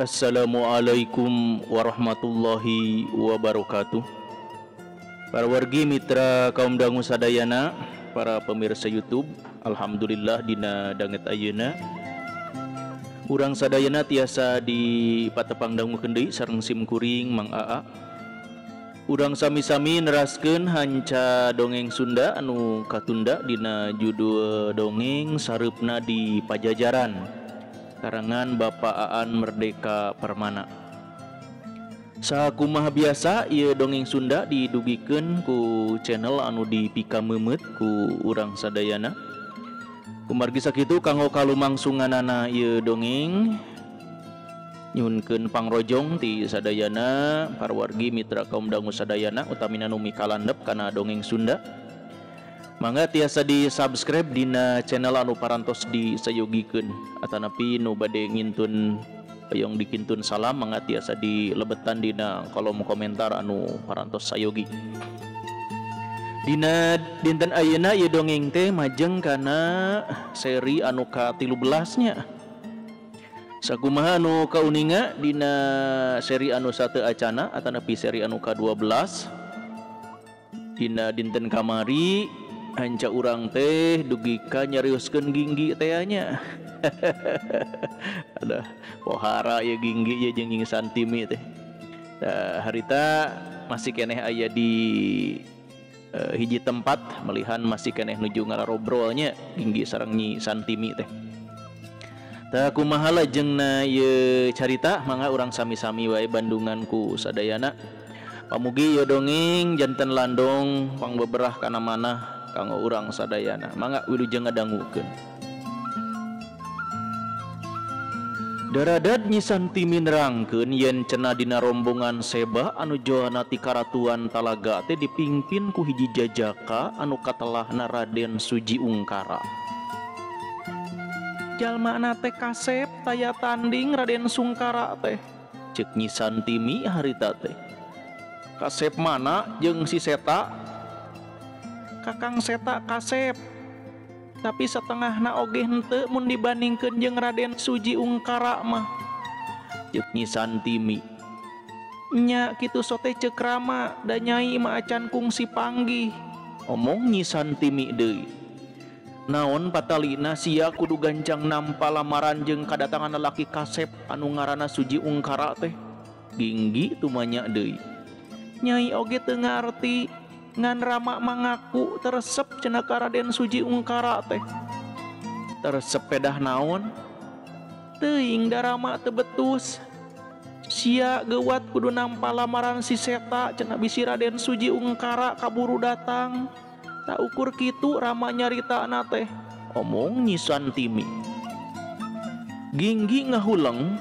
Assalamualaikum warahmatullahi wabarakatuh. Para wargi mitra kaum dangu sadayana, para pemirsa YouTube, alhamdulillah dina danget ayeuna urang sadayana tiasa di patepang dangukeun deui sareng sim kuring Mang Aa. Urang sami-sami neraskeun hanca dongeng Sunda anu katunda dina judul dongeng Sareupna di Pajajaran, karangan Bapak Aan Merdeka Permana. Sakumaha biasa ieu dongeng Sunda didugikeun ku channel anu dipikameumeut ku urang sadayana. Kumargi sakitu kanggo kalumangsunganana ieu dongeng, nyuhunkeun pangrojong ti sadayana parwargi mitra kaum dangu sadayana utamina nu mikalandep kana dongeng Sunda. Mangga tiasa di subscribe dina channel anu parantos disayogikeun, atanapi nu bade ngintun hoyong dikintun salam mangga tiasa dilebetan dina kolom komentar anu parantos sayogi. Dina dinten ayeuna ieu dongeng teh majeng kana seri anu ka-13 nya. Sakumaha anu kauninga dina seri anu sateu acana atanapi seri anu ka-12 dina dinten kamari hanca urang teh dugi ka nyarioskeun Ginggi teh nya. Aduh, pohara ya Ginggi ya jeung Nyi Santimi teh. Nah, harita masih keneh aya di hiji tempat melihan masih keneh nuju ngararobrolnya Ginggi sareng Nyi Santimi teh. Tah kumaha lajengna ieu carita mangga urang sami-sami wae bandungan ku sadayana. Pamugi ieu dongeng janten landong pangbeberah kana manah kanggo urang sadayana. Mangga wilujeng ngadangukeun. Daradad Nyi Santimi nerangkeun yen cenah dina rombongan Seba anu johana ti Karatuan Talaga teh dipimpin ku hiji jajaka anu katelahna Raden Suji Ungkara. Jalmana teh kasep taya tanding Raden Sungkara teh, ceuk Nyi Santimi harita teh. Kasep mana jeung si Seta? Kakang Seta kasep, tapi setengahna oge henteu mun dibandingkeun jeung Raden Suji Ungkara mah, ceuk Nyi Santimi. Nya kitu sote ceuk Rama da nyai mah acan kungsi panggih, omong Nyi Santimi deui. Naon patalina sia kudu gancang nampa lamaran jeung kadatangan lalaki kasep anu ngaranna Suji Ungkara teh? Ginggi tumanya deui. Nyai oge teu ngarti, ngan Rama mangaku teresep cenah ka Raden Suji Ungkara teh. Teresep pedah naon? Teuing da Rama teu betus. Sia geuwat kudu nampa lamaran si Seta cenah bisi Raden Suji Ungkara kaburu datang. Tak ukur kitu Rama nyaritana teh, omong Nyi Santimi. Ginggi ngahuleng.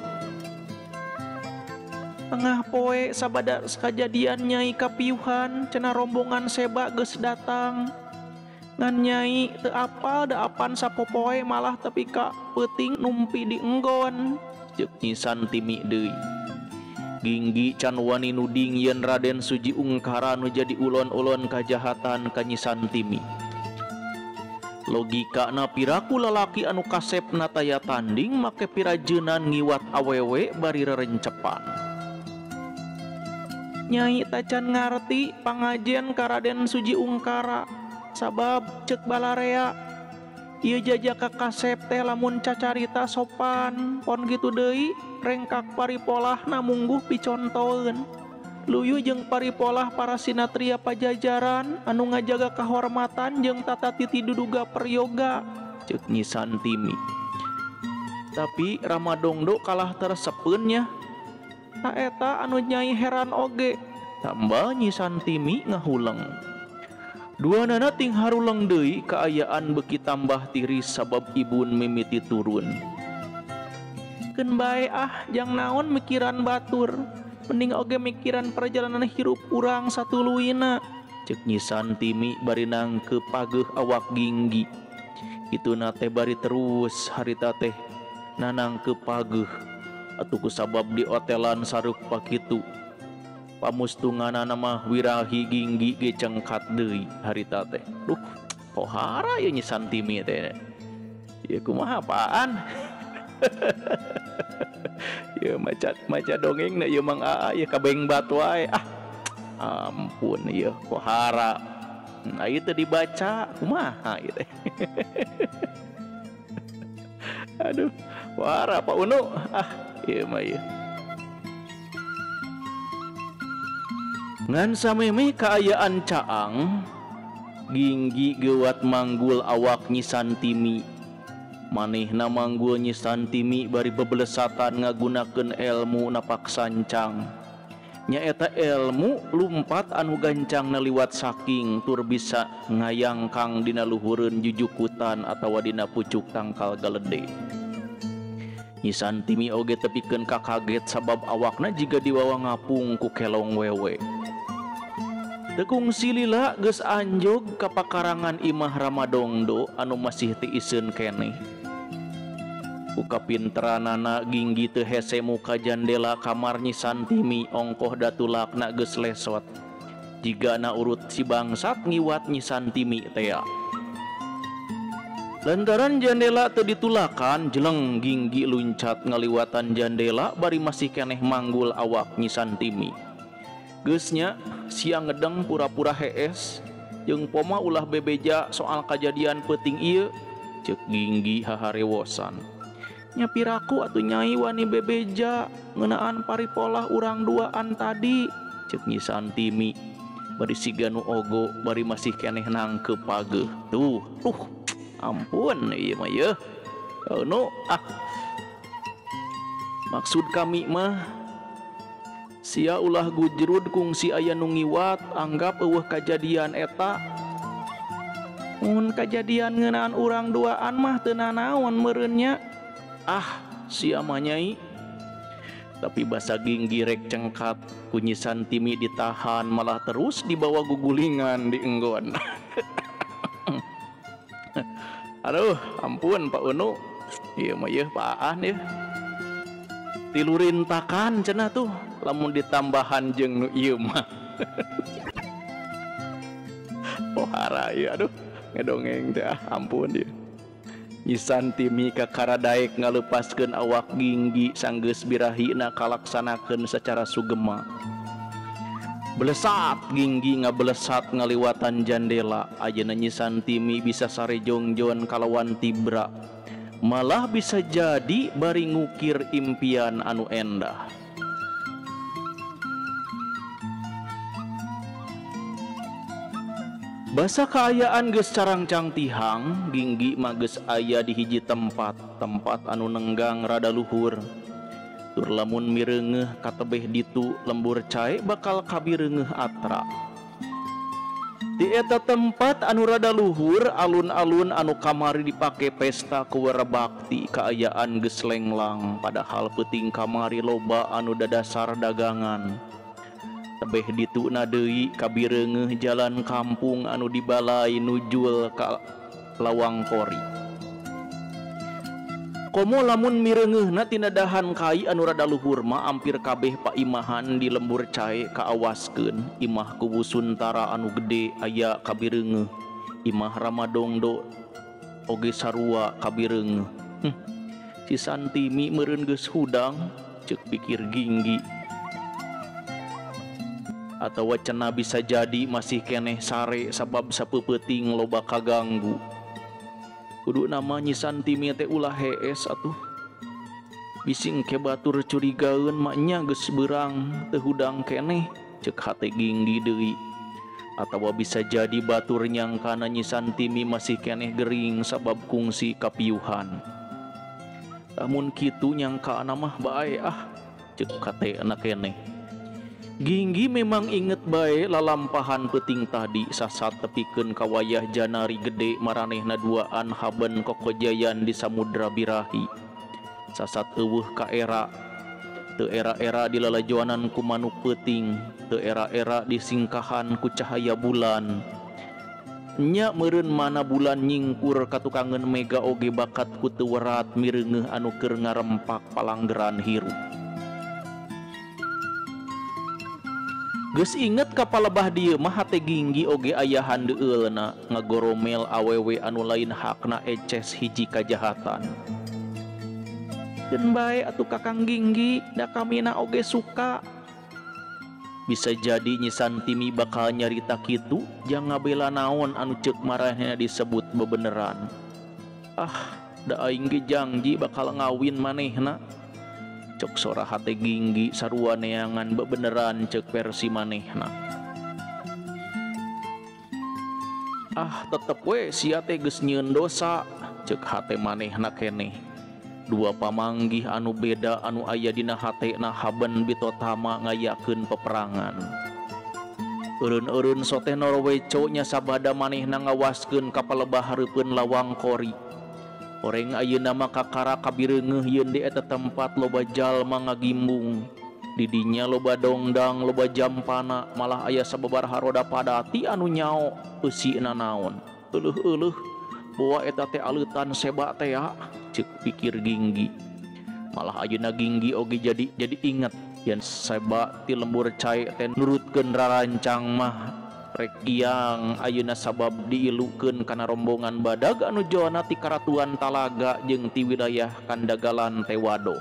Tengah poe sabada kajadian nyai kapiuhan cenah rombongan Seba geus datang. Ngan nyai teu apal da apan sapopoe malah tepi ka peuting numpi di enggon, ceuk Nyi Santimi deui. Ginggi can wani nuding yen Raden Suji Ungkara nu jadi ulon-ulon kajahatan ka Nyi Santimi. Logikana piraku lalaki anu kasepna taya tanding make pirajeunan ngiwat awewe bari rerencepan. Nyai tacan ngarti pangajen ka Raden Suji Ungkara, sabab ceuk balarea ieu jajaka kasep teh lamun cacarita sopan, pon kitu deui rengkak paripolahna mungguh picontoeun. Luyu jeung paripolah para sinatria Pajajaran anu ngajaga kahormatan jeung tata titi duduga peryoga, ceuk Nyi Santimi. Tapi Rama Dongdo kalah teresepeun nya. Ta eta anu nyai heran oge. Tambah Nyi Santimi ngahuleng. Duanana ting haruleng deui kaayaan beuki tambah tiris sabab ibun mimiti turun. Keun bae ah jang naon mikiran batur. Mending oge mikiran perjalanan hirup urang satuluyna. Ceuk Nyi Santimi bari nangkeup pageuh awak Ginggi. Kituna teh bari terus harita teh nanangkeup pageuh. Atuh kusabab di otelan saruk pakitu. Pamustunganana mah wirahi Ginggi ge cengkat deui harita teh. Duh, pohara ieu Nyi Santimi teh. Ieu kumaha apaan? Ieu maca dongeng na ieu Mang Aa ieu kabeng bat wae. Ah, ampun ieu pohara. Nah, ieu teh dibaca kumaha ieu teh. Aduh, pohara Pak Unu. Ah, ieu mah ieu. Ngan samemeh kaayaan caang, Ginggi geuwat manggul awak Nyi Santimi. Manehna manggul Nyi Santimi bari bebelesatan ngagunakeun elmu napak sancang. Nyaeta elmu lumpat anu gancangna liwat saking tur bisa ngayangkang dina luhureun jujukutan atawa dina pucuk tangkal galede. Nyi Santimi oge tepikeun kakaget sabab awakna jiga diwawa ngapung ku kelong wewe. Tekung silila geus anjog ka pakarangan imah Ramadongdo anu masih tiiseun keneh. Ku kapinteranana Ginggi teu hese muka jandela kamar Nyi Santimi ongkoh datulakna geus lesot. Jigana urut si bangsat ngiwat Nyi Santimi tea. Lantaran jandela teu ditulakan jeleng Ginggi luncat ngaliwatan jandela bari masih keneh manggul awak Nyi Santimi. Geus nya sia ngedeng pura-pura hees jeung poma ulah bebeja soal kajadian peuting ieu ceuk Ginggi haharewosan. Nya piraku atuh nyai wani bebeja ngeunaan paripolah urang duaan tadi ceuk Nyi Santimi bari siga nu ogo bari masih keneh nangkeup pageuh. Tuh, ampun ieu mah yeuh. Nu ah. Maksud kami mah sia ulah gujrud kungsi aya nu ngiwat anggap eueuh kajadian eta. Mun kajadian ngeunaan urang duaan mah teu nanaon meureun nya. Ah, sia mah nyai. Tapi basa Ginggi rek cengkat ku Nyi Santimi ditahan malah terus dibawa gugulingan di enggon. Aduh, ampun Pak Unu. Ieu mah yeuh paan yeuh. Tilurintakan cenah tuh lamun ditambahan jeung nu ieu mah. Pohara ieu aduh ngedongeng teh ah, ampun ieu. Nyi Santimi kakara daek ngalepaskeun awak Ginggi sanggeus birahina kalaksanakeun secara sugema. Belesat Ginggi ngabelesat ngaliwatan jandela ayeuna Nyi Santimi bisa sare jongjon kalawan tibra. Malah bisa jadi bari ngukir impian anu endah. Basa kaayaan geus carangcang tihang, Ginggi mah geus aya di hiji tempat, tempat anu nenggang rada luhur. Tur lamun mireungeuh katebeh ditu lembur cae bakal kabireungeuh atra. Di eta tempat anu rada luhur, alun-alun anu kamari dipake pesta kuwara bakti kaayaan geus lenglang, padahal peuting kamari loba anu dadasar dagangan. Tebeh dituna deui kabireungeuh jalan kampung anu dibalai nujul ka lawang kori. Komo lamun mireungeuhna tina dahan kai anu rada luhur mah ampir kabeh paimahan di lembur cae kaawaskeun. Imah kubu Suntara anu gede aya kabireungeuh, imah Ramadongdo oge sarua kabireungeuh. Si Santimi meureun geus hudang ceuk pikir Ginggi. Atawa cenah bisa jadi masih keneh sare sabab sapeupeting loba kaganggu. Kudu nama Nyi Santimi teh ulah hees atuh. Bisi engke batur curigaeun maknya geus beurang teu hudang keneh ceuk hate Ginggi deui. Atawa bisa jadi batur nyangkana Nyi Santimi masih keneh gering sabab kungsi kapiuhan. Lamun kitu nyangkana mah bae ah ceuk hate na keneh. Ginggi memang inget bae lalampahan peuting tadi sasat tepikeun ka wayah janari gede maranehna duaan haben kokojayan di samudra birahi. Sasat eueuh ka era, teu era-era dilalajoanan ku manuk peuting, teu era-era disingkahan ku cahaya bulan. Nya meureun mana bulan nyingkur katukangeun mega oge bakat ku teu werat mireungeuh anu keur ngarempak palanggeran hirup. Geus inget ka palebah dieu mah hate Ginggi oge aya handeueulna ngagoromel awewe anu lain hakna eces hiji kajahatan. Keun bae atuh Kakang Ginggi, da kamina oge suka. Bisa jadi Nyi Santimi bakal nyarita kitu jang ngabela naon anu ceuk maranehna disebut bebeneran. Ah, da aing ge jangji bakal ngawin manehna. Cok sora hate Ginggi sarua neangan bebeneran ceuk versi manehna. Ah, tetep we sia teh geus nyieun dosa, ceuk hate manehna keneh. Dua pamanggih anu beda anu aya dina hatena haben bitotama ngayakeun peperangan. Eureun-eureun soteh Norweco nya sabada manehna ngawaskeun ka palebah hareupeun lawang kori. Oreng ayeuna mah kakara kabireungeuh yeun di eta tempat loba jalma ngagimbung. Di dinya loba dongdang, loba jampana, malah aya sababaraha roda padati anu nyao eusina naon. Euleuh-euleuh, boa eta teh aleutan seba teh ya, ceuk pikir Ginggi. Malah ayeuna Ginggi oge jadi inget yen seba ti lembur cai teh nurutkeun rarancang mah rek giang ayeuna sabab diilukeun kana rombongan badag anu jona ti karatuan Talaga jeung ti wilayah Kandagalan Tewado.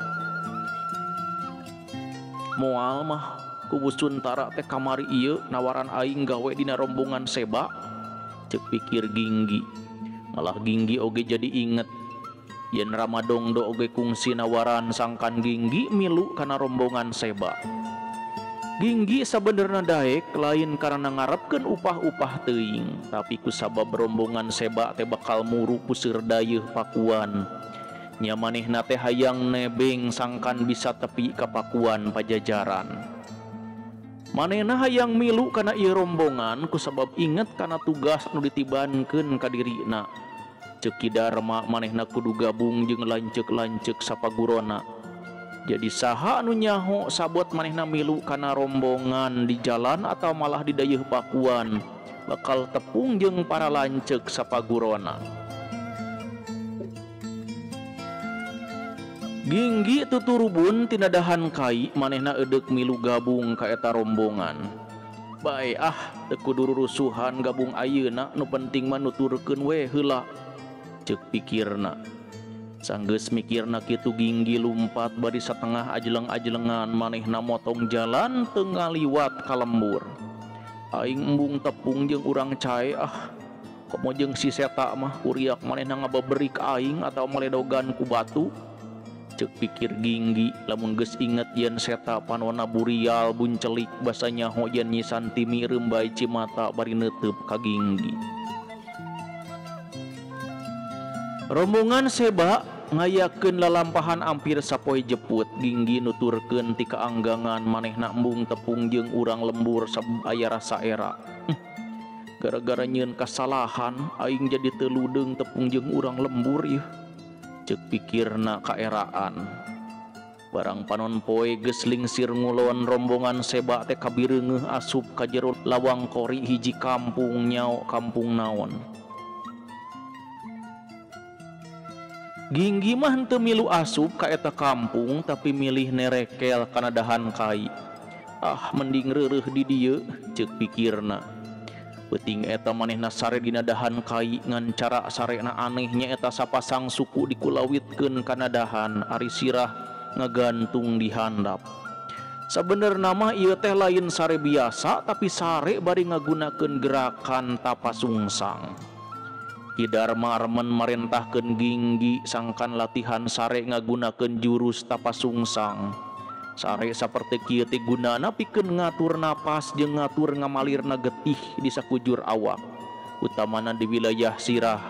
Moal mah ku Wusuntara teh kamari ieu nawaran aing gawe dina rombongan seba, ceuk pikir Ginggi. Malah Ginggi oge jadi inget yen Ramadongdo oge kungsi nawaran sangkan Ginggi milu kana rombongan seba. Ginggi sabenerna daek lain karena ngarepkeun upah-upah teuing, tapi kusabab rombongan seba teh bakal muru puseur dayeuh Pakuan. Nya manehna teh hayang nebeng sangkan bisa tepi ka Pakuan Pajajaran. Manehna hayang milu kana ieu rombongan kusabab inget kana tugas nu ditibankeun ka dirina. Ceuk Ki Darma manehna kudu gabung jeung lanceuk-lanceuk sapagurona. Jadi saha anu nyaho sabot manehna milu kana rombongan di jalan atau malah di dayeuh Pakuan bakal tepung jeung para lanceuk sapagurona. Ginggi tuturubun tina dahan kai manehna eudek milu gabung ka eta rombongan. Bae ah teu kudu rurusuhan gabung ayeuna, nu penting mah nuturkeun we heula, ceuk pikirna. Sanggeus mikirna kitu Ginggi lumpat bari satengah ajeleng-ajelengan manehna motong jalan teu ngaliwat ka lembur. Aing embung tepung jeung urang cae ah, komo jeung si seta mah kuriak manehna ngabeberik aing atau maledogan ku batu, ceuk pikir Ginggi. Lamun geus inget yen seta panona burial buncelik basa nyaho yen Nyi Santimi reumbay cimata bari neuteub ka Ginggi. Rombongan seba ngayakeun lalampahan ampir sapoe jeput. Ginggi nuturkeun ti kaanggangan manehna embung tepung jeung urang lembur sabab aya rasa era. Gara-gara nyieun kasalahan aing jadi teu ludeung tepung jeung urang lembur yeuh, ceuk pikirna kaeraan. Barang panon poe geus lingsir ngulon rombongan seba teh kabireungeuh asup ka jero lawang kori hiji kampung nyao kampung naon. Ginggi mah henteu milu asup ka eta kampung tapi milih nerekel kana dahan kai. Ah, mending reureuh di dieu, ceuk pikirna. Peuting eta manehna sare dina dahan kai ngan cara sarena aneh nyaeta sapasang suku dikulawitkeun kana dahan ari sirah ngagantung di handap. Sabenerna mah ieu teh lain sare biasa tapi sare bari ngagunakeun gerakan tapasungsang. Ki Darma remen marentahkeun Ginggi sangkan latihan sare ngagunakeun jurus tapasungsang. Sare saperti kieu teh gunana pikeun ngatur napas jeung ngatur ngamalirna getih di sakujur awak, utamana di wilayah sirah.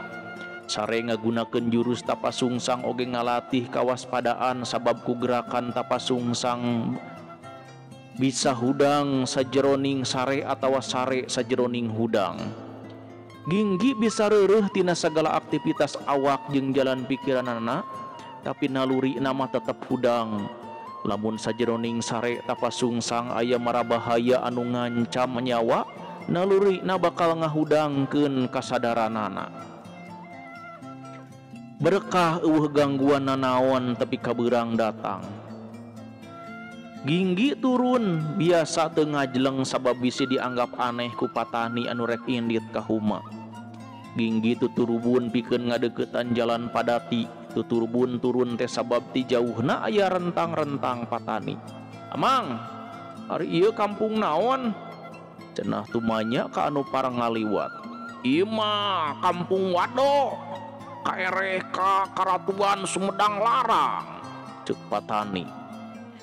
Sare ngagunakeun jurus tapasungsang oge ngalatih kawaspadaan sabab ku gerakan tapasungsang Bisa hudang sajeroning sare atawa sare sajeroning hudang. Ginggi bisa reureuh tina sagala aktivitas awak jeung jalan pikiranana, tapi naluri nama tetep hudang. Lamun sajeroning sare tapasungsang aya marabahaya anu ngancam nyawa, naluri na bakal ngahudangkeun kasadaranana. Berkah eueuh gangguan nanaon tapi kabeurang datang. Ginggi turun biasa teu ngajleng sabab bisi dianggap aneh ku patani anu rek indit ka huma. Ginggi tuturubun pikeun ngadeukeutan jalan padati, tuturubun turun teh sabab ti jauhna aya rentang-rentang patani. Amang, ari ieu kampung naon? Cenah tumanya ka anu parang ngaliwat. Ieu mah kampung Wado, kaereh ka Karatuan Sumedang Larang, ceuk patani.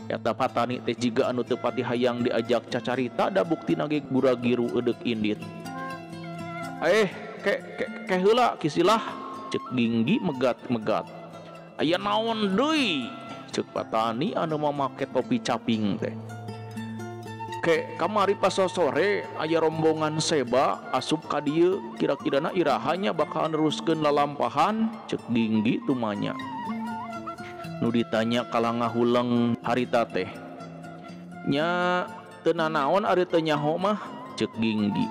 Eta patani teh jiga anu teu pati hayang diajak cacarita da buktina ge gura-giru eudek indit. Ke heula kisilah, ceuk Ginggi megat-megat. Aya naon deui? Ceuk patani anu mamake topi caping teh. Ke kamari pas sore aya rombongan seba asup ka dieu, kira-kirana irahanya bakal neruskeun lalampahan, ceuk Ginggi tumanya. Nu ditanya kala ngahuleng harita teh. Nya teu nanaon ari teu nyaho mah, ceuk Ginggi.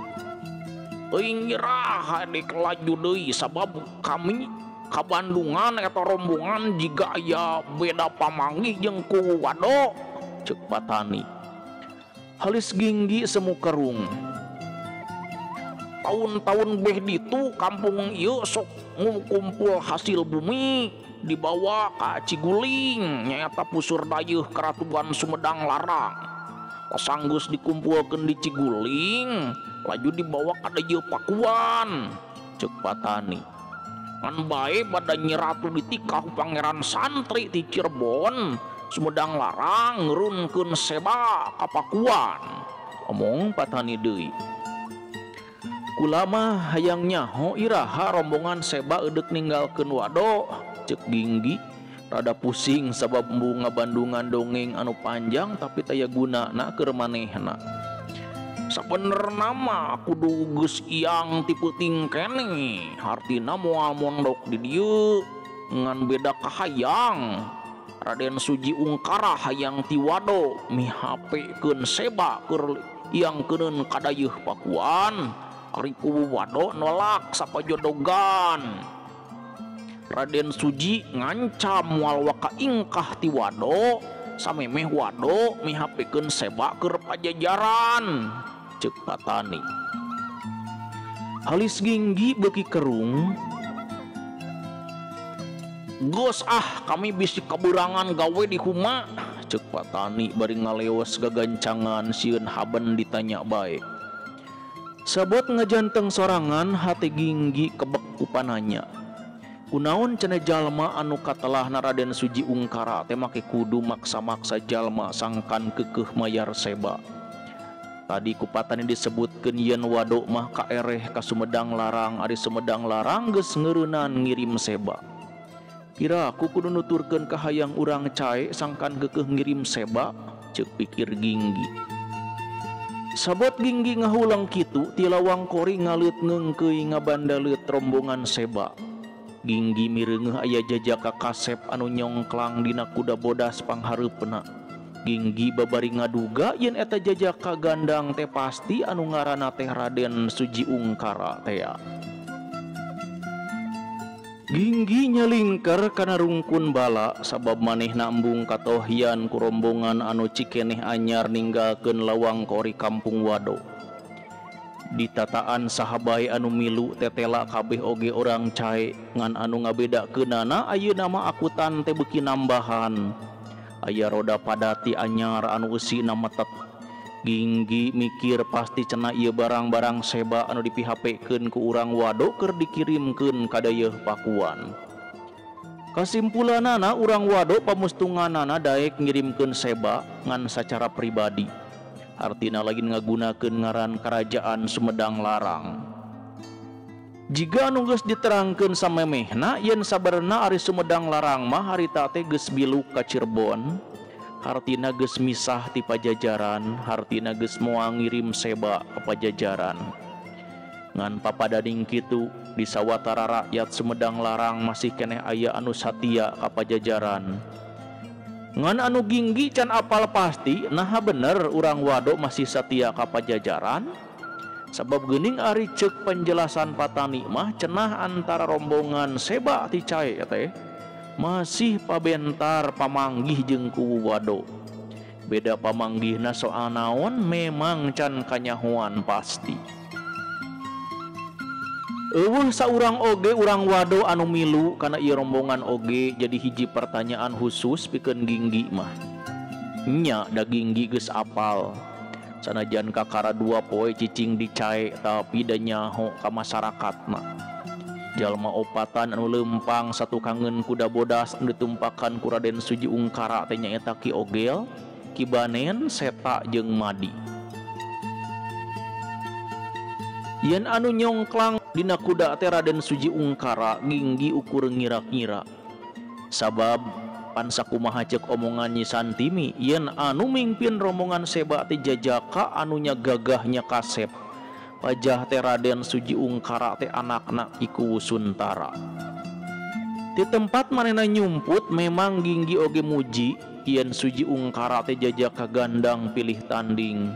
Euing iraha dek laju deui sabab kami ka Bandungan eta rombongan jiga aya beda pamanggih jeung ku Wado, ceuk patani. Halis Ginggi semu kerung. Tahun-tahun beh ditu kampung ieu sok ngumpul hasil bumi dibawa ka Ciguling nyaeta pusur dayeuh Keratuan Sumedang Larang. Pasanggeus dikumpulkeun di Ciguling laju dibawa ka dayeuh Pakuan, ceuk patani. Ngan bae pada Nyi Ratu ditikah ku Pangeran Santri ti Cirebon, Sumedang Larang ngerunkeun seba ka Pakuan, omong patani deui. Kula mah hayang nyaho iraha rombongan seba eudek ninggalkeun Wado, ceuk Ginggi. Rada pusing sabab embung ngabandungan dongeng anu panjang tapi taya gunana keur manehna. Sabenerna mah kudu geus iang ti peuting keneh, hartina moal mondok di dieu ngan beda kahayang. Raden Suji Ungkara hayang ti Wado mihapekeun seba keur iang keuneun ka dayeuh Pakuan. Ari kubu Wado nolak sapajodogan. Raden Suji ngancam moal waka ingkah ti Wado samemeh Wado mihapekeun seba keur Pajajaran, ceuk patani. Halis Ginggi beuki kerung. Geus ah kami bisi kaberangan gawe di huma, ceuk patani bari ngaleos gagancangan sieun haben ditanya bae. Sabot ngajanteng sorangan hate Ginggi kebek ku pananya. Kunaon cenah jalma anu katelahna Raden Suji Ungkara teh make kudu maksa-maksa jalma sangkan keukeuh mayar seba. Tadi ku patani disebutkeun yen Wado mah kaereh ka Sumedang Larang, ari Sumedang Larang geus ngeureunnan ngirim seba. Kira aku kudu nuturkeun ka hayang urang cae sangkan keukeuh ngirim seba, ceuk pikir Ginggi. Sabot Ginggi ngahulang kitu ti lawang kori ngaleut ngeungkeuy ngabandaleut rombongan seba. Ginggi mireungeuh aya jajaka kasep anu nyongklang dina kuda bodas panghareupna. Ginggi babari ngaduga yen eta jajaka gandang teh pasti anu ngaranna teh Raden Suji Ungkara tea. Ginggi nyalingker kana rungkun bala sabab manehna embung katohian ku rombongan anu cikeneh anyar ninggalkeun lawang kori kampung Wado. Ditataan sahabae anu milu tetela kabeh oge orang cae ngan anu ngabedakeunana ayeuna mah akutan teh beuki nambahan. Aya roda padati anyar anu eusina metet. Ginggi mikir pasti cenah ieu barang-barang seba anu dipihapekeun ku urang Wado keur dikirimkeun ka dayeuh Pakuan. Kasimpulanana urang Wado pamustunganana daek ngirimkeun seba ngan sacara pribadi. Artina lagi ngagunakeun ngaran Kerajaan Sumedang Larang. Jiga anu geus diterangkeun samemehna yen sabarna ari Sumedang Larang mah harita teh geus biluk ka Cirebon. Hartina geus misah ti Pajajaran, hartina geus moal ngirim Seba ka Pajajaran. Ngan papadaning kitu di sawatara rakyat Sumedang Larang masih keneh aya anu satia ka Pajajaran. Ngan anu Ginggi can apal pasti naha bener urang Wado masih satia ka Pajajaran. Sabab geuning ari ceuk penjelasan patani mah cenah antara rombongan Seba ti Cae teh masih pabentar pamanggih jeung kuwu Wado. Beda pamanggihna soal naon memang can kanyahoan pasti. Eueuh saurang oge urang Wado anu milu kana ieu rombongan oge jadi hiji pertanyaan khusus pikeun Ginggi mah. Nya da Ginggi geus apal. Sanajan kakara dua poe cicing di Cae tapi da nyaho ka masyarakatna. Jalma opatan anu leumpang satukangeun kuda bodas anu ditumpakan ku Raden Suji Ungkara teh nyaeta Ki Ogel, Ki Banen, Seta jeung Madi. Yen anu nyongklang dina kuda teh Raden Suji Ungkara, Ginggi ukur ngira-ngira. Sabab pan sakumaha ceuk omongan Nyi Santimi, yen anu mingpin rombongan Seba teh jajaka anunya gagahnya kasep. Wajah teh Raden Suji Ungkara teh anakna Ki Kuwu Suntara. Di tempat manehna nyumput memang Ginggi oge muji yen Suji Ungkara teh jajaka gandang pilih tanding.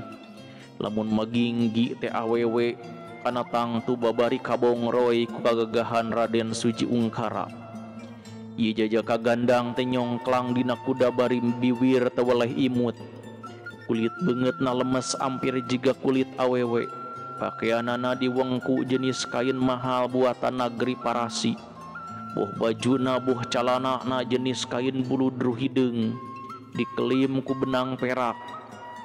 Lamun mah Ginggi teh awewe kana tangtu babari kabongroy ku kagagahan Raden Suji Ungkara. Ieu jajaka gandang teh nyongklang dina kuda bari biwir teu weleh imut. Kulit beungeutna lemes ampir jiga kulit awewe. Pakaianana diwengku jenis kain mahal buatan nagri Parasi. Boh bajuna boh calanana jenis kain buludru hideung dikelim ku benang perak.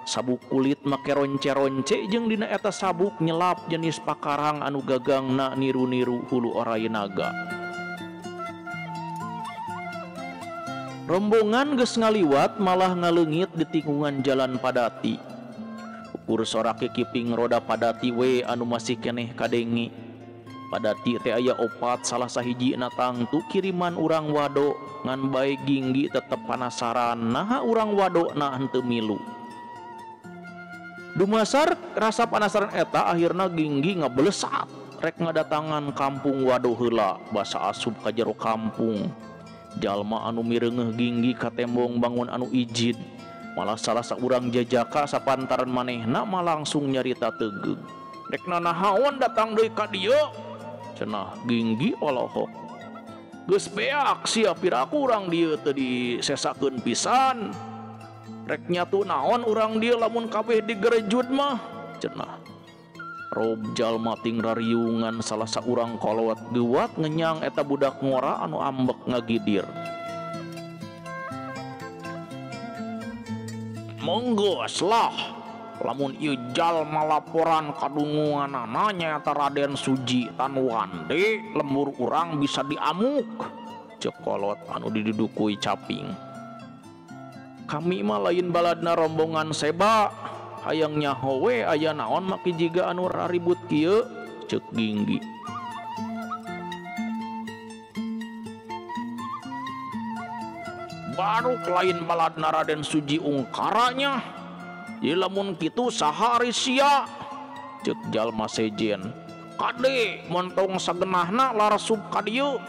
Sabuk kulit make ronce-ronce jeung dina eta sabuk nyelap jenis pakarang anu gagangna niru-niru hulu orai naga. Rombongan geus ngaliwat malah ngaleungit di tikungan jalan Padati. Ukur sorake kiping roda Padati we anu masih keneh kadenge. Padati teh aya opat salah sahijina tangtu kiriman urang Wado, ngan bae Ginggi tetep panasaran naha urang Wado na henteu milu. Dumasar rasa panasaran eta akhirna Ginggi ngabelesat rek ngadatangan kampung Wado heula basa asup ka jero kampung. Jalma anu mireungeuh Ginggi katembong bangun anu ijid. Malah salah saurang jajaka sapantaran manehna mah langsung nyarita tegeug. Rek nanahaon datang deui ka dieu? Cenah Ginggi olohok. Geus beak sia piraku urang dieu teu disesakeun pisan. Rek nyatu naon urang dieu lamun kabeh digerejud mah? Cenah. Rob jalma ting rariungan salah saurang kolot geuwat ngenyang eta budak ngora anu ambek ngagidir. Monggo lah lamun ieu jalma laporan kadungunganana nyaeta Raden Suji Tanuwande lembur urang bisa diamuk. Ceuk kolot anu didudukui caping. Kami mah lain baladna rombongan Seba, hayang nyaho we aya naon maki jiga anu raribut kieu. Ceuk Ginggi. Baru lain baladna Raden Suji Ungkaranya. Jadi lamun kitu saha ari sia? Ceuk jalma sejen. Kade montong sagenahna larasup ka dieu.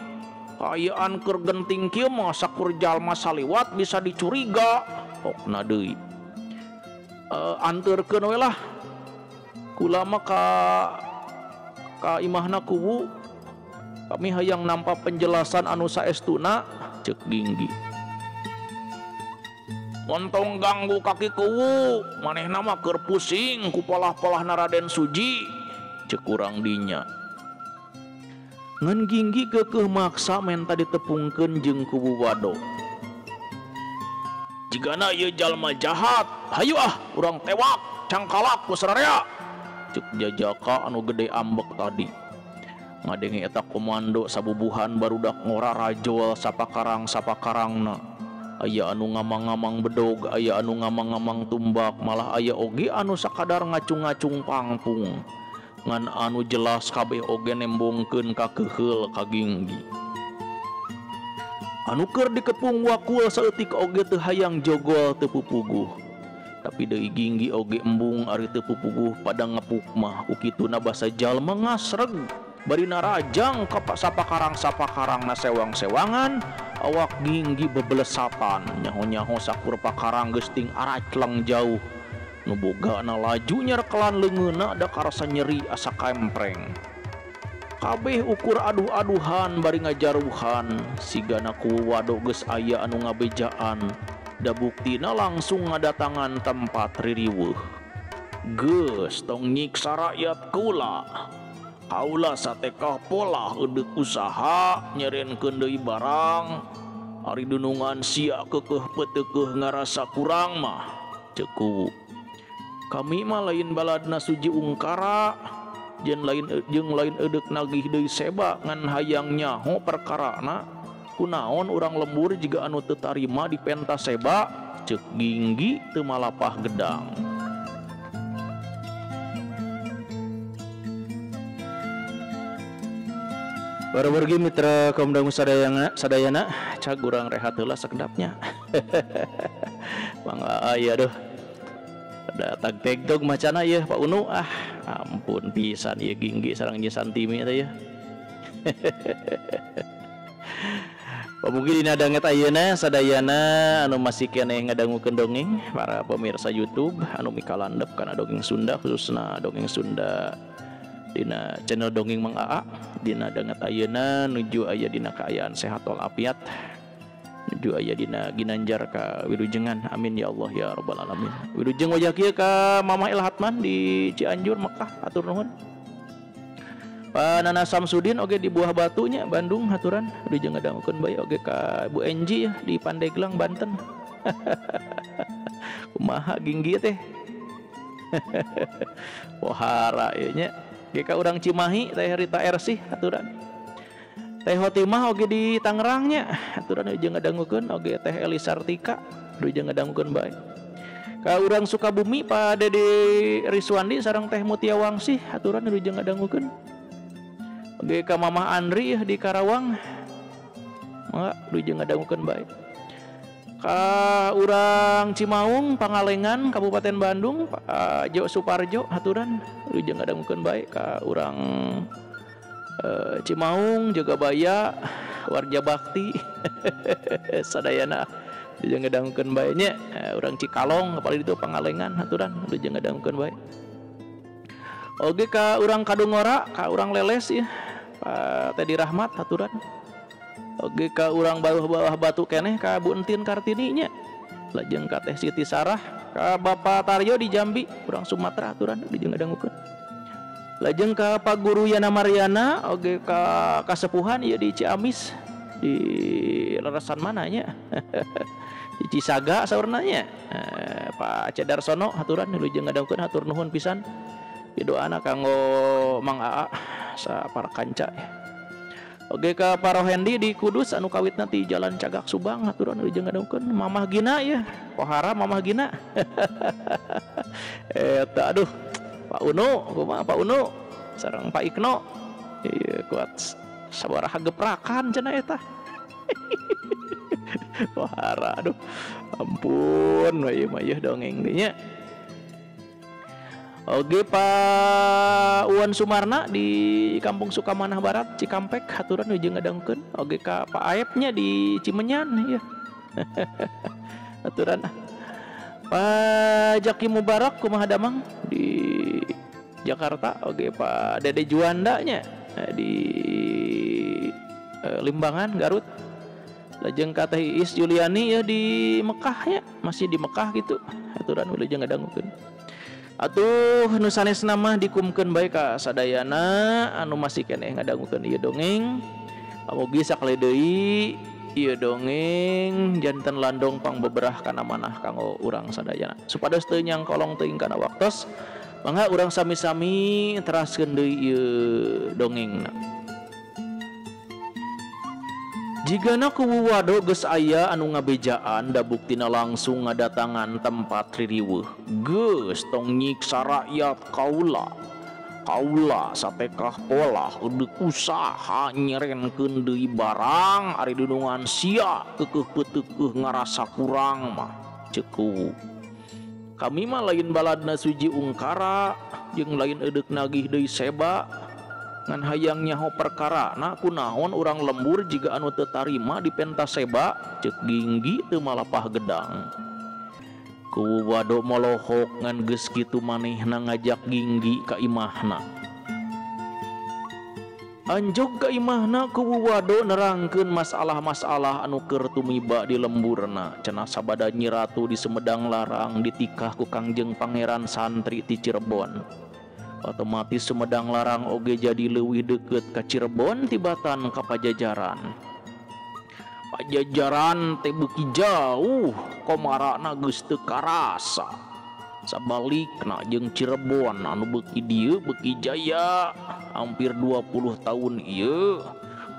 Kaayaan keur genting kieu mah sakur jalma saliwat bisa dicuriga. Hokna deui. Anterkeun we lah. Kula mah ka imahna kuwu. Kami hayang nampa penjelasan anu saestuna. Ceuk Ginggi. Montong ganggu kaki kuwu, manehna mah keur pusing ku polah-polahna Raden Suji. Ceuk urang dinya. Ngan Ginggi keukeuh maksa menta ditepungkeun jeung kuwu Wado. Jigana ieu jalma jahat, hayu ah urang tewak cangkalak ku sararea. Ceuk jajaka anu gede ambek tadi. Ngadenge eta komando sabubuhan barudak ngora rajol sapakarang-sapakarangna. Aya anu ngamang-ngamang bedog, aya anu ngamang-ngamang tumbak, malah aya oge anu sakadar ngacung-ngacung pangpung. Ngan anu jelas kabeh oge nembongkeun ka keuheul ka Ginggi. Anu keur dikepung wakul saeutik oge teu hayang jogol teu pupuguh. Tapi deui Ginggi oge embung ari teu pupuguh pada ngepuk mah ku kituna basa jalma ngasreg. Bari narajang ka sapakarang-sapakarangna sewang-sewangan, awak Ginggi bebelesatan nyaho-nyaho sakur pakarang geus ting aracleng jauh. Nu bogana laju nyerkelan leungeunna da karasa nyeri asa kaempreng. Kabeh ukur aduh-aduhan bari ngajaruhan, sigana ku wado geus aya anu ngabejaan, da buktina langsung ngadatangan tempat ririweuh. Geus tong nyiksa rakyat kula. Kaula satekah polah eudek usaha nyerenkeun deui barang. Ari dunungan sia keukeuh peuteukeuh ngarasa kurang mah, ceuk kuwu. Kami mah lain baladna suji ungkara. Jeung lain eudek nagih deui seba ngan hayang nyaho perkarana kunaon urang lembur jiga anu teu tarima di pentas seba, ceuk Ginggi teu malapah gedang. Baru-baru mitra kaum dangu sadayana cag urang rehat heula sakedapnya. Mangga aya duh. Ada tag tegdog macana ya Pak Unu, ah ampun pisan ieu Ginggi sareng Nyi Santimi teh ya. Pamugi dina danget ayeuna sadayana anu masih keneh ngadangukeun dongeng para pemirsa YouTube anu mikalandep kana dongeng Sunda, khususna dongeng Sunda dina channel Dongeng Mang Aa. Dina danget ayeuna nuju aya dina kaayaan sehat walafiat, nuju aya dina ginanjar ka wilujengan, amin ya Allah ya rabbal alamin. Wilujeng wajah kieu ka Mamah El Hatman di Cianjur Mekah, hatur nuhun. Pak Nana Samsudin oge di Buah Batunya Bandung, haturan. Wilujeng ngadangukeun bae oge ka Bu Enji ya di Pandeglang Banten. Kumaha Ginggi teh. Pohara ieu nya. Ge ka urang Cimahi Teh Rita Ersih, haturan. Teh Hotimah oge di Tangerangnya, aturan jeung ngadangukeun oge Teh Elisartika, jeung ngadangukeun bae. Ka urang Sukabumi Pak Dede Riswandi sareng Teh Mutia Wangsih, aturan jeung ngadangukeun. Oge ka Mamah Andri di Karawang, mangga jeung ngadangukeun bae. Ka urang Cimaung Pangalengan Kabupaten Bandung Pak Jo Suparjo, aturan jeung ngadangukeun bae. Ka urang Cimaung, Jagabaya, Warja Bakti, sadayana jeung ngadangukeun bae nya. Urang Cikalong apalagi itu Pangalengan, aturan jeung ngadangukeun bae. Oge ka urang Kadungora, ka urang Leles ya, Pak Teddy Rahmat, aturan. Oge ka urang bawah-bawah batu keneh ka Bu Entin Kartini nya. Lajeng ka Teh Siti Sarah, ka Bapak Taryo di Jambi, urang Sumatera, aturan jeung ngadangukeun. Lajeng ka Pak Guru Yana Mariana, oge ka kasepuhan ieu di Ciamis, di lerasan mananya. Di Cisaga saurna nya. Pak Cedarsono, haturan wilujeng ngadangukeun, hatur nuhun pisan. Doana kanggo Mang Aa sapara kanca. Oge ka Pak Rohendi di Kudus anu kawitna ti Jalan Cagak Subang, haturan wilujeng ngadangukeun. Mamah Gina ya, pohara Mamah Gina. Eta aduh. Pak Uno, kumaha Pak Uno sareng Pak Ikno. Ieu kuat sabaraha geprakan cenah eta. Wahara aduh. Ampun ieu mah ieu dongeng teh nya. Oge Pak Uwan Sumarna di Kampung Sukamanah Barat Cikampek, haturan wilujeng ngadangukeun. Oge ka Pak Aepnya di Cimenyan ieu. Haturan. Pak Jaki Mubarak kumaha damang di Jakarta, oke Pak Dede Juanda nya di Limbangan Garut. Lajeng ka Teh Iis Juliani ya di Mekah nya, masih di Mekah gitu. Aturan wilujeng ngadangukeun. Atuh nu sanesna mah dikumkeun bae ka sadayana anu masih keneh ngadangukeun ieu dongeng. Pamugi sakali deui ieu dongeng janten landong pangbeberah kana manah kanggo urang sadayana. Supados teu nyangkolong teuing kana waktos, mangga urang sami-sami teraskeun deui ieu dongengna. Jigana kuwu wado geus aya anu ngabejaan da buktina langsung ngadatangan tempat ririweuh. Geus tong nyiksa rakyat kaula. Kaula satekah polah edeuk usaha nyerenkeun deui barang ari dunungan sia keukeuh peuteukeuh ngarasa kurang mah ceuk kuwu. Kami mah lain baladna Suji Ungkara jeung lain edeuk nagih deui seba ngan hayang nyaho perkarana kunaon urang lembur jiga anu teu tarima dipenta seba ceuk Ginggi teu malapah gedang. Kuwu Wado molohok ngan geus kitu manehna ngajak Ginggi ka imahna. Anjog ka imahna Kuwu Wado nerangkeun masalah-masalah anu keur tumiba di lemburna. Cenah sabada Nyi Ratu di Sumedang Larang ditikah ku Kangjeng Pangeran Santri ti Cirebon. Otomatis Sumedang Larang oge jadi leuwih deukeut ka Cirebon tibatan ka Pajajaran. Pajajaran teh beuki jauh komarana geus teu karasa. Sabalikna jeung Cirebon anu beuki dieu beuki jaya. Hampir 20 tahun ieu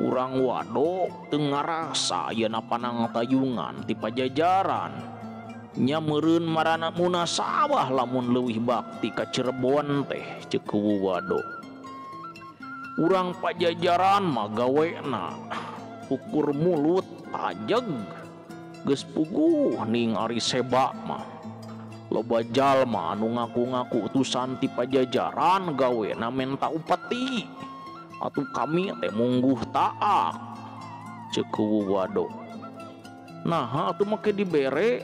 urang Wado teu ngarasa ayeuna panangtayungan ti Pajajaran. Nya meureun marana munasabah lamun leuwih bakti ka Cirebon teh ceuk Kuwu Wado. Urang Pajajaran mah gawena ukur mulut pajeg geus puguh ning ari seba mah. Loba jalma anu ngaku-ngaku utusan ti Pajajaran gawena menta upeti. Atuh kami teh mungguh taak ceuk Kuwu Wado. Naha atuh make dibere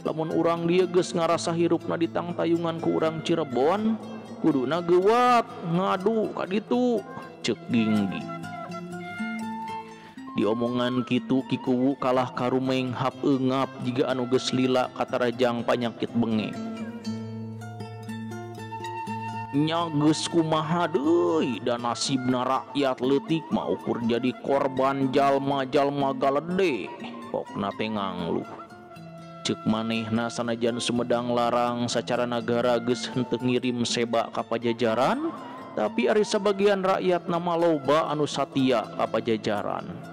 lamun urang dieu geus ngarasa hirupna ditangtayungan ku urang Cirebon kuduna geuwat ngadu ka ditu ceuk Ginggi. Diomongan kitu Ki Kuwu kalah karumeng hap eungap jiga anu geus lila katarajang panyakit bengek. Nya geus kumaha deui da nasibna rakyat leutik mah ukur jadi korban jalma-jalma galede pokna teh ngangluh. Ceuk manehna sanajan Sumedang Larang sacara nagara geus henteu ngirim seba ka Pajajaran, tapi ari sabagian rakyat nama loba anu satia ka Pajajaran.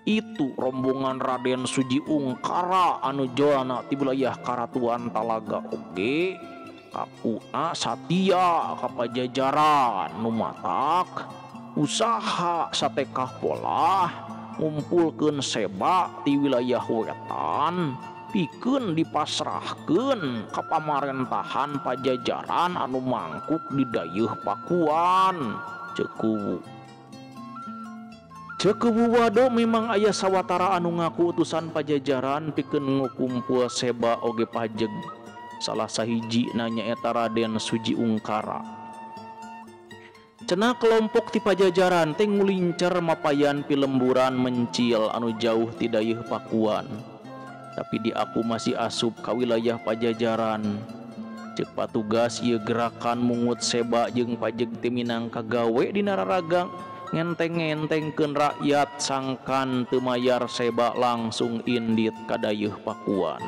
Itu rombongan Raden Suji Ungkara anu jolana ti wilayah Karatuan Talaga oge kakuna satia ka Pajajaran nu matak usaha satekah polah ngumpulkeun seba ti wilayah wetan pikeun dipasrahkeun ka pamarentahan Pajajaran anu mangkuk di dayeuh Pakuan ceuk Kuwu. Ceuk Kuwu Wado memang aya sawatara anu ngaku utusan Pajajaran pikeun ngukumpul seba oge pajeg. Salah sahiji nyaeta Raden Suji Ungkara. Cenah kelompok ti Pajajaran teh ngulincer mapayan pilemburan mencil anu jauh ti dayeuh Pakuan. Tapi di aku masih asup ka wilayah Pajajaran. Ceuk patugas ieu gerakan mungut seba jeung pajeg teh minangka gawe dina raragang ngenteng-ngentengkeun rakyat sangkan teu mayar seba langsung indit ka dayeuh Pakuan.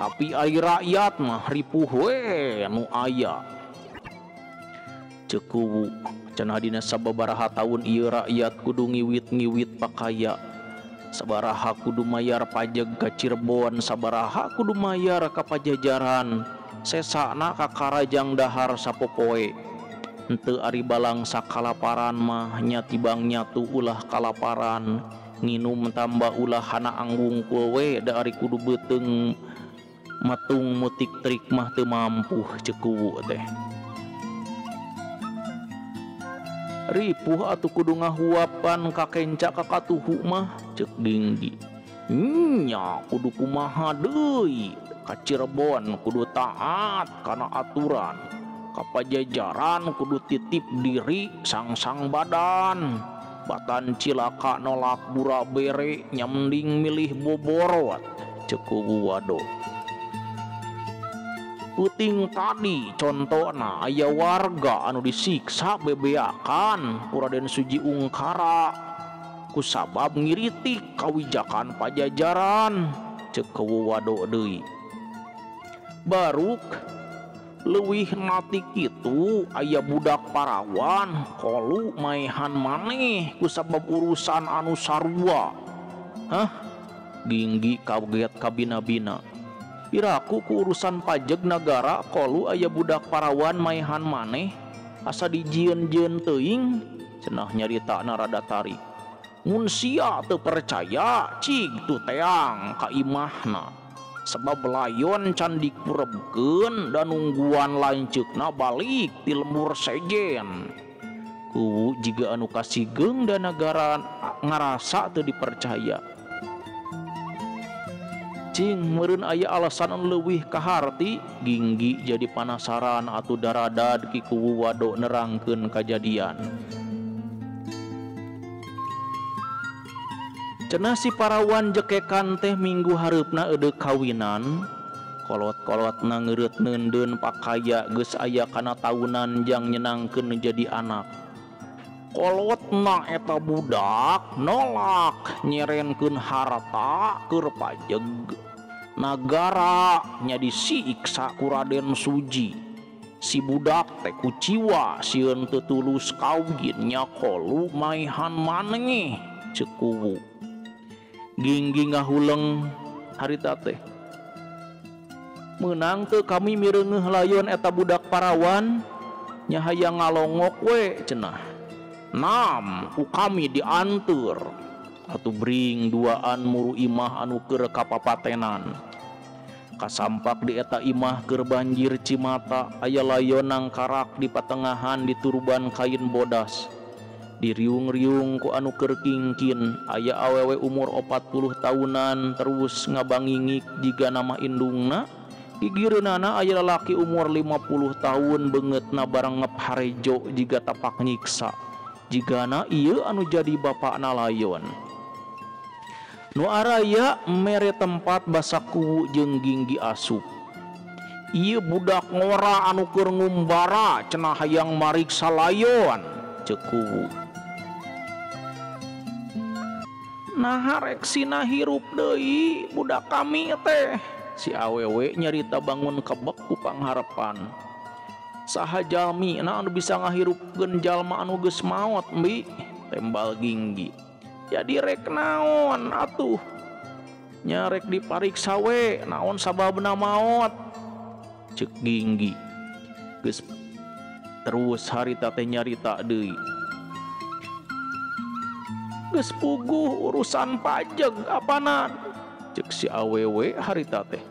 Tapi ari rakyat mah ripuh we nu aya. Ceuk Kuwu cenah dina sababaraha taun ieu rakyat kudu ngiwit-ngiwit pakaya. Sabaraha kudu mayar pajeg ka Cirebon, sabaraha kudu mayar ka Pajajaran. Sesana ka karajang dahar sapopoe. Henteu ari balangsa kalaparan mah nya tibang nyatu ulah kalaparan, nginum tambah ulah hana anggungkul we da ari kudu beuteung matung mutik trik mah teu mampuh ceuk Kuwu teh. Ripuh atuh kudu ngahuapan ka kenca ka katuhu mah ceuk Ginggi. Nya kudu kumaha deui ka Cirebon kudu taat kana aturan, ka Pajajaran kudu titip diri sangsang badan. Batan cilaka nolak bura bere nya mending milih boborot ceuk Kuwu Wado. Puting tadi contona aya warga anu disiksa bebeakan ku Raden Suji Ungkara kusabab ngiritik kawijakan Pajajaran ceuk Kuwu Wado deui. Baruk leuwih nati kitu aya budak parawan kolu maehan maneh kusabab urusan anu sarua. Hah? Ginggi kaget kabina-bina. Piraku ku urusan pajeg nagara kolu aya budak parawan maehan maneh asa dijieun-jieun teuing cenah nyaritana rada tarik. Mun sia teu percaya cig tu teang ka imahna. Sebab layon can dikurebkeun dan nungguan lanceukna balik ti lembur sejen. Kuwu jiga anu kasigeung da nagara ngarasa teu dipercaya. Cing meureun aya alasan anu leuwih kaharti Ginggi jadi panasaran atuh daradad Ki Kuwu Wado nerangkeun kajadian. Cenah si parawan jekekan teh minggu hareupna eudeuk kawinan, kolot-kolotna ngeureut neundeun pakaya geus aya kana taunan jang nyenangkeun jadi anak. Kolotna eta budak nolak nyerenkeun harta keur pajeg nagara nya disiksa ku Raden Suji. Si budak teh kuciwa sieun teu tulus kawin nya kolu maehan maneh ceuk Kuwu. Ginggi ngahuleng harita teh. Meunang teu kami mireungeuh layon eta budak parawan nya hayang ngalongok we cenah. Nam ku kami dianteur atuh bring duaan muru imah anu keur kapapatenan. Kasampak di eta imah keur banjir cimata aya layon nangkarak di patengahan di turban kain bodas. Diriung-riung ku anu keur kingkin aya awewe umur 40 tahunan terus ngabangingik jiga nama indungna. Gigireunana aya lalaki umur 50 tahun beungeutna barengep harejo jiga tapak nyiksa. Jigana ieu anu jadi bapakna layon. Nu araya mere tempat basa Kuwu jeung Ginggi asup. Ieu budak ngora anu keur ngumbara cenah hayang mariksa layon ceuk Kuwu. Naha rek sina hirup deui budak kami teh. Si awewe nyarita bangun kebek ku pangharepan. Saha jalmi na anu bisa ngahirupkeun jalma anu geus maot mbi tembal Ginggi. Jadi rek naon atuh? Nya rek dipariksa we naon sababna maot ceuk Ginggi. Geus terus harita teh nyarita deui. Geus puguh urusan pajeg apanan ceuk si awewe harita teh.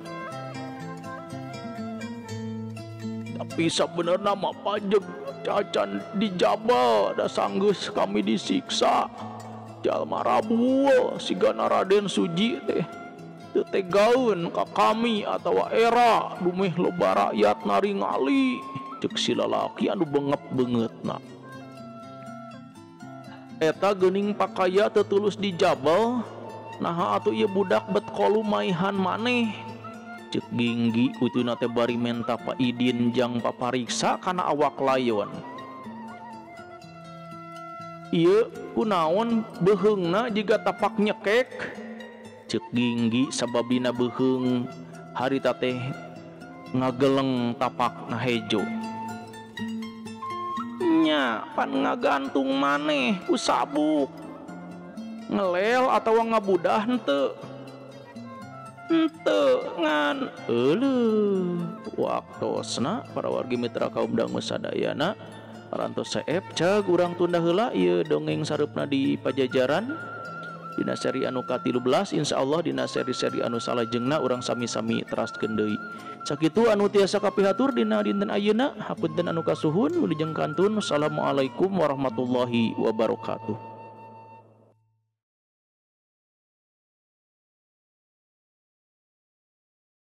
Tapi sabenerna mah pajeg cacan dijabal da sanggeus kami disiksa. Jalma rabul sigana Raden Suji teh teu tegaeun ka kami atawa era dumeh loba rakyat naringali ceuk si lalaki anu bengep beungeutna. Eta geuning pakaya teu tulus dijabal naha atuh ieu budak bet kolu maihan maneh ceuk Ginggi kutuna teh bari menta paidin jang papariksa kana awak layon. Ieu kunaon beuheungna jiga tapak nyekek ceuk Ginggi sababina beuheung harita teh ngageleng tapak na hejo. Nya pan ngagantung maneh ku sabuk ngelel atawa ngabudah henteu henteu ngan euleuh. Waktosna para wargi mitra kaum dangu sadayana parantos seep cag urang tunda heula ieu dongeng sareupna di Pajajaran dina seri anu ka-13 insyaallah dina seri-seri anu salajengna urang sami-sami teraskeun deui. Sakitu anu tiasa kapihatur dina dinten ayeuna, hapunten anu kasuhun wilujeng kantun. Assalamualaikum warahmatullahi wabarakatuh.